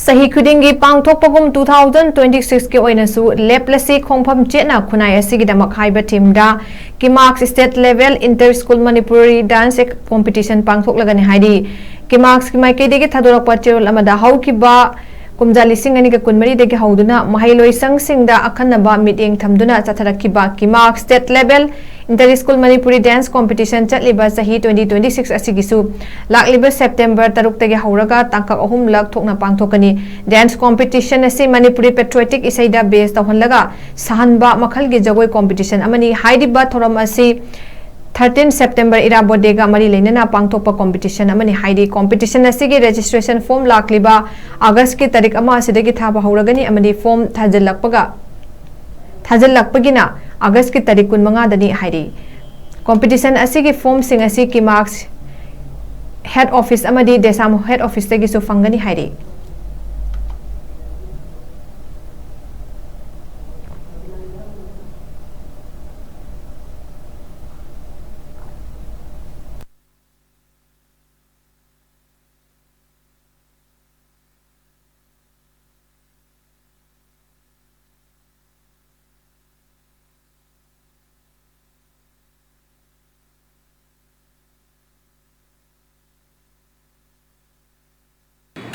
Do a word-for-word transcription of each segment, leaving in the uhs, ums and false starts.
ꯆꯍꯤ ꯈꯨꯗꯤꯡꯒꯤ ꯄꯥꯡꯊꯣꯛꯄꯒꯨꯝ two thousand twenty six ꯀꯤ ꯑꯣꯏꯅꯁꯨ ꯂꯦꯞꯂꯁꯤ ꯈꯣꯡꯐꯝ ꯆꯦꯠꯅ ꯈꯨꯟꯅꯥꯏ ꯑꯁꯤꯒꯤꯗꯃꯛ ꯍꯥꯏꯕ theme ꯗ ꯀꯤꯃꯥꯛꯁ State Level Inter School Manipuri Dance Competition ꯄꯥꯡꯊꯣꯛꯂꯒꯅꯤ ꯍꯥꯏꯔꯤ꯫ ꯀꯤꯃꯥꯛꯁꯀꯤ ꯃꯥꯏꯀꯩꯗꯒꯤ ꯊꯥꯗꯣꯔꯛꯄ ꯆꯦꯔꯣꯜ ꯑꯃꯗ ꯍꯧꯈꯤꯕ ꯀꯨꯝꯖꯥ ꯂꯤꯁꯤꯡ ꯑꯅꯤꯒ ꯀꯨꯟꯃꯔꯤꯗꯒꯤ ꯍꯧꯗꯨꯅ ꯃꯍꯩꯂꯣꯏꯁꯪꯁꯤꯡꯗ ꯑꯈꯟꯅꯕ ꯃꯤꯠꯌꯦꯡ ꯊꯝꯗꯨꯅ ꯆꯠꯊꯔꯛꯈꯤꯕ ꯀꯤꯃꯥꯛꯁ State Level Inter School Manipuri Dance Competition ꯆꯠꯂꯤꯕ ꯆꯍꯤ twenty twenty six ꯑꯁꯤꯒꯤꯁꯨ ꯂꯥꯛꯂꯤꯕ September ꯇꯔꯨꯛꯇꯒꯤ ꯍꯧꯔꯒ ꯇꯥꯡꯀꯛ ꯑꯍꯨꯝꯂꯛ ꯊꯣꯛꯅ ꯄꯥꯡꯊꯣꯛꯀꯅꯤ꯫ Dance competition ꯑꯁꯤ ꯃꯅꯤꯄꯨꯔꯤ patriotic ꯏꯁꯩꯗ base ꯇꯧꯍꯜꯂꯒ ꯁꯥꯍꯟꯕ ꯃꯈꯜꯒꯤ ꯖꯒꯣꯏ competition ꯑꯃꯅꯤ꯫ ꯍꯥꯏꯔꯤꯕ ꯊꯧꯔꯝ ꯑꯁꯤ thirteen September ꯏꯔꯥꯕꯣꯠ ꯗꯦꯒ ꯃꯔꯤ ꯂꯩꯅꯅ ꯄꯥꯡꯊꯣꯛꯄ competition ꯑꯃꯅꯤ ꯍꯥꯏꯔꯤ꯫ Competition ꯑꯁꯤꯒꯤ registration form ꯂꯥꯛꯂꯤꯕ August ꯀꯤ ꯇꯥꯔꯤꯛ ꯑꯃ ꯑꯁꯤꯗꯒꯤ ꯊꯥꯕ ꯍꯧꯔꯒꯅꯤ ꯑꯃꯗꯤ form ꯊꯥꯖꯤꯜꯂꯛꯄꯒ, ꯊꯥꯖꯤꯜꯂꯛꯄꯒꯤꯅ August ꯀꯤ ꯇꯥꯔꯤꯛ ꯀꯨꯟꯃꯉꯥꯗꯅꯤ ꯍꯥꯏꯔꯤ꯫ Competition ꯑꯁꯤꯒꯤ formꯁꯤꯡ ꯑꯁꯤ ꯀꯤꯃꯥꯛꯁ head office ꯑꯃꯗꯤ ꯗꯦꯁꯥꯝ head officeꯇꯒꯤꯁꯨ ꯐꯪꯒꯅꯤ ꯍꯥꯏꯔꯤ꯫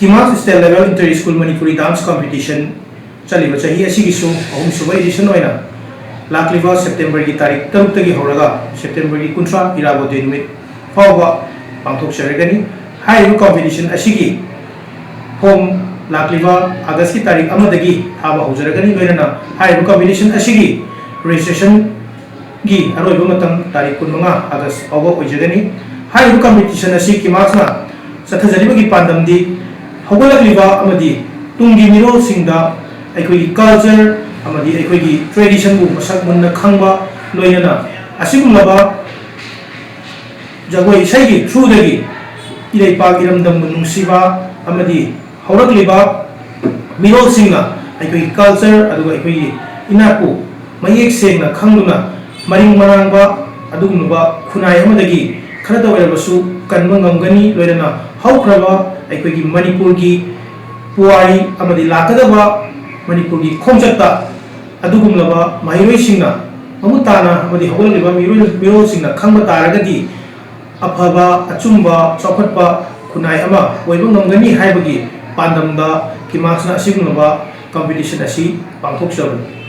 Kimax State Level Inter School Manipuri Dance Competition ꯆꯠꯂꯤꯕ ꯆꯍꯤ ꯑꯁꯤꯒꯤꯁꯨ ꯑꯍꯨꯝꯁꯨꯕ edition ꯑꯣꯏꯅ ꯂꯥꯛꯂꯤꯕ Septemberꯒꯤ ꯇꯥꯔꯤꯛ ꯇꯔꯨꯛꯇꯒꯤ ꯍꯧꯔꯒ Septemberꯒꯤ ꯀꯨꯟꯊ꯭ꯔꯥ ꯏꯔꯥꯕꯣꯠ ꯗꯦ ꯅꯨꯃꯤꯠ ꯐꯥꯎꯕ ꯄꯥꯡꯊꯣꯛꯆꯔꯒꯅꯤ꯫ ꯍꯥꯏꯔꯤꯕ competition ꯑꯁꯤꯒꯤ form ꯂꯥꯛꯂꯤꯕ Augustꯀꯤ ꯇꯥꯔꯤꯛ ꯑꯃꯗꯒꯤ ꯊꯥꯕ ꯍꯧꯖꯔꯒꯅꯤ꯫ ꯂꯣꯏꯅꯅ ꯍꯥꯏꯔꯤꯕ competition ꯑꯁꯤꯒꯤ registrationꯒꯤ ꯑꯔꯣꯏꯕ ꯃꯇꯝ ꯇꯥꯔꯤꯛ ꯀꯨꯟꯃꯉꯥ August ꯐꯥꯎꯕ ꯑꯣꯏꯖꯒꯅꯤ꯫ ꯍꯥꯏꯔꯤꯕ competition ꯑꯁꯤ ꯀꯤꯃꯥꯛꯁꯅ ꯆꯠꯊꯖꯔꯤꯕꯒꯤ ꯄꯥꯟꯗꯝꯗꯤ ꯍꯧꯒꯠꯂꯛꯂꯤꯕ ꯑꯃꯗꯤ ꯇꯨꯡꯒꯤ ꯃꯤꯔꯣꯜꯁꯤꯡꯗ ꯑꯩꯈꯣꯏꯒꯤ culture ꯑꯃꯗꯤ ꯑꯩꯈꯣꯏꯒꯤ traditionꯕꯨ ꯃꯁꯛ ꯃꯨꯟꯅ ꯈꯪꯕ, ꯂꯣꯏꯅꯅ ꯑꯁꯤꯒꯨꯝꯂꯕ ꯖꯒꯣꯏ ꯏꯁꯩꯒꯤ throughꯗꯒꯤ ꯏꯔꯩꯄꯥꯛ ꯏꯔꯝꯗꯝꯕꯨ ꯅꯨꯡꯁꯤꯕ ꯑꯃꯗꯤ ꯍꯧꯔꯛꯂꯤꯕ ꯃꯤꯔꯣꯜꯁꯤꯡꯅ ꯑꯩꯈꯣꯏꯒꯤ culture ꯑꯗꯨꯒ ꯑꯩꯈꯣꯏꯒꯤ ꯏꯅꯥꯠꯄꯨ ꯃꯌꯦꯛ ꯁꯦꯡꯅ ꯈꯪꯗꯨꯅ ꯃꯔꯤꯡ ꯃꯔꯥꯡꯕ ꯑꯗꯨꯒꯨꯝꯂꯕ ꯈꯨꯟꯅꯥꯏ ꯑꯃꯗꯒꯤ ꯈꯔꯇ ꯑꯣꯏꯔꯕꯁꯨ ꯀꯟꯕ ꯉꯝꯒꯅꯤ꯫ ꯂꯣꯏꯅꯅ ꯍꯧꯈ꯭ꯔꯕ ꯑꯩꯈꯣꯏꯒꯤ ꯃꯅꯤꯄꯨꯔꯒꯤ ꯄꯨꯋꯥꯔꯤ ꯑꯃꯗꯤ ꯂꯥꯛꯀꯗꯕ ꯃꯅꯤꯄꯨꯔꯒꯤ ꯈꯣꯡꯆꯠꯇ ꯑꯗꯨꯒꯨꯝꯂꯕ ꯃꯍꯩꯔꯣꯏꯁꯤꯡꯅ ꯃꯃꯨꯠ ꯇꯥꯅ ꯑꯃꯗꯤ ꯍꯧꯒꯠꯂꯛꯂꯤꯕ ꯃꯤꯔꯣꯜ-, ꯃꯤꯔꯣꯜꯁꯤꯡꯅ ꯈꯪꯕ ꯇꯥꯔꯒꯗꯤ ꯑꯐꯕ, ꯑꯆꯨꯝꯕ, ꯆꯥꯎꯈꯠꯄ ꯈꯨꯟꯅꯥꯏ ꯑꯃ ꯑꯣꯏꯕ ꯉꯝꯒꯅꯤ ꯍꯥꯏꯕꯒꯤ ꯄꯥꯟꯗꯝꯗ ꯀꯤꯃꯥꯛꯁꯅ ꯑꯁꯤꯒꯨꯝꯂꯕ competition ꯑꯁꯤ ꯄꯥꯡꯊꯣꯛꯆꯕꯅꯤ꯫